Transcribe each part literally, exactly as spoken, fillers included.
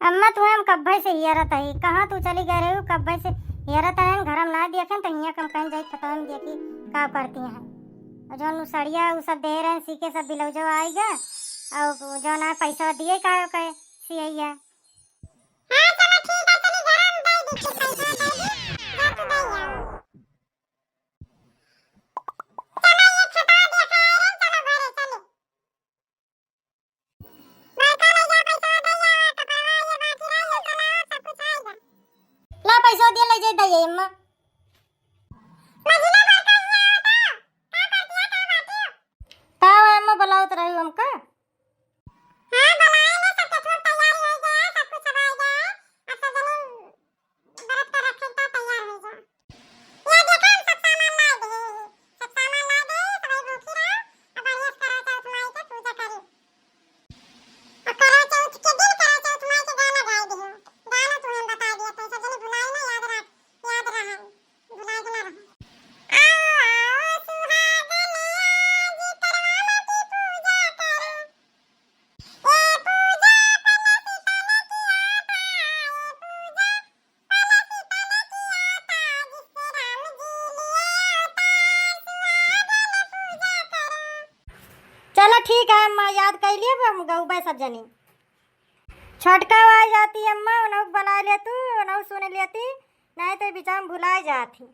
अम्मा, तुहे हम कब्बे से हियरत हई, कहाँ तू चली गए रही, कब्बे से हियरत हई, घर में ना देखेन, तो हियाँ कम कहीं जाई, फोटो में देखी का करती हैं। और जौन उ सड़िया, उ सब दे रहे हैं, सीखे सब ब्लाउजो आई गा, और जौन आ पैसा दिए का, का सियैया। हाँ, चलो ठीक है, चली घर में दे दी, पैसा दे दी, जा तू दे आओ। चलो, ये छतवा देखा है, चलो घरे चलो। बड़का ले जा, पैसा दे जा, कपड़वा ये बाकी रही, ये चला, सब कुछ आएगा। ला, पैसा दे, ले जाए दे, अम्मा। महीना भर का ये होता, का कर दिया, का बात है? का हुआ अम्मा, बुलावत रही हमका? हाँ, बुलाए ले, सब के तैयारी हो गया, सब कुछ सब आ गया, अब सब जने व्रत पर रखे तो तैयार हो जा। ये देखा, हम सब सामान ला दे, सब सामान ला दे, सब भूखी रहो, अब बढ़िया से करवा चौथ माई के पूजा करी। और करवा चौथ के दिन करवा चौथ माई के गाना गाए दे, गाना तुम्हें बता दिया, तो सब जने भुलाई ना, याद रख, याद रहा, भुलाई के ना रहो। आओ, आओ, सुहागन आज करवा माई की पूजा करो। चलो ठीक है, हम याद कर लिए, अब हम गौबे सब जनी। छोटका आ जाती अम्मा, उन्हों बुला लेतू, उन्हों सुन लेती, नहीं तो बीच में भुला जाती।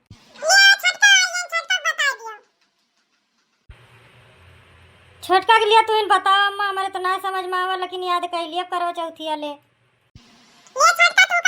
छोटका के लिए तू ही बताओ अम्मा, हमारे तो ना समझ में आवा, लेकिन याद कर लिए करवा चौथिया ले। ये छोटका, तू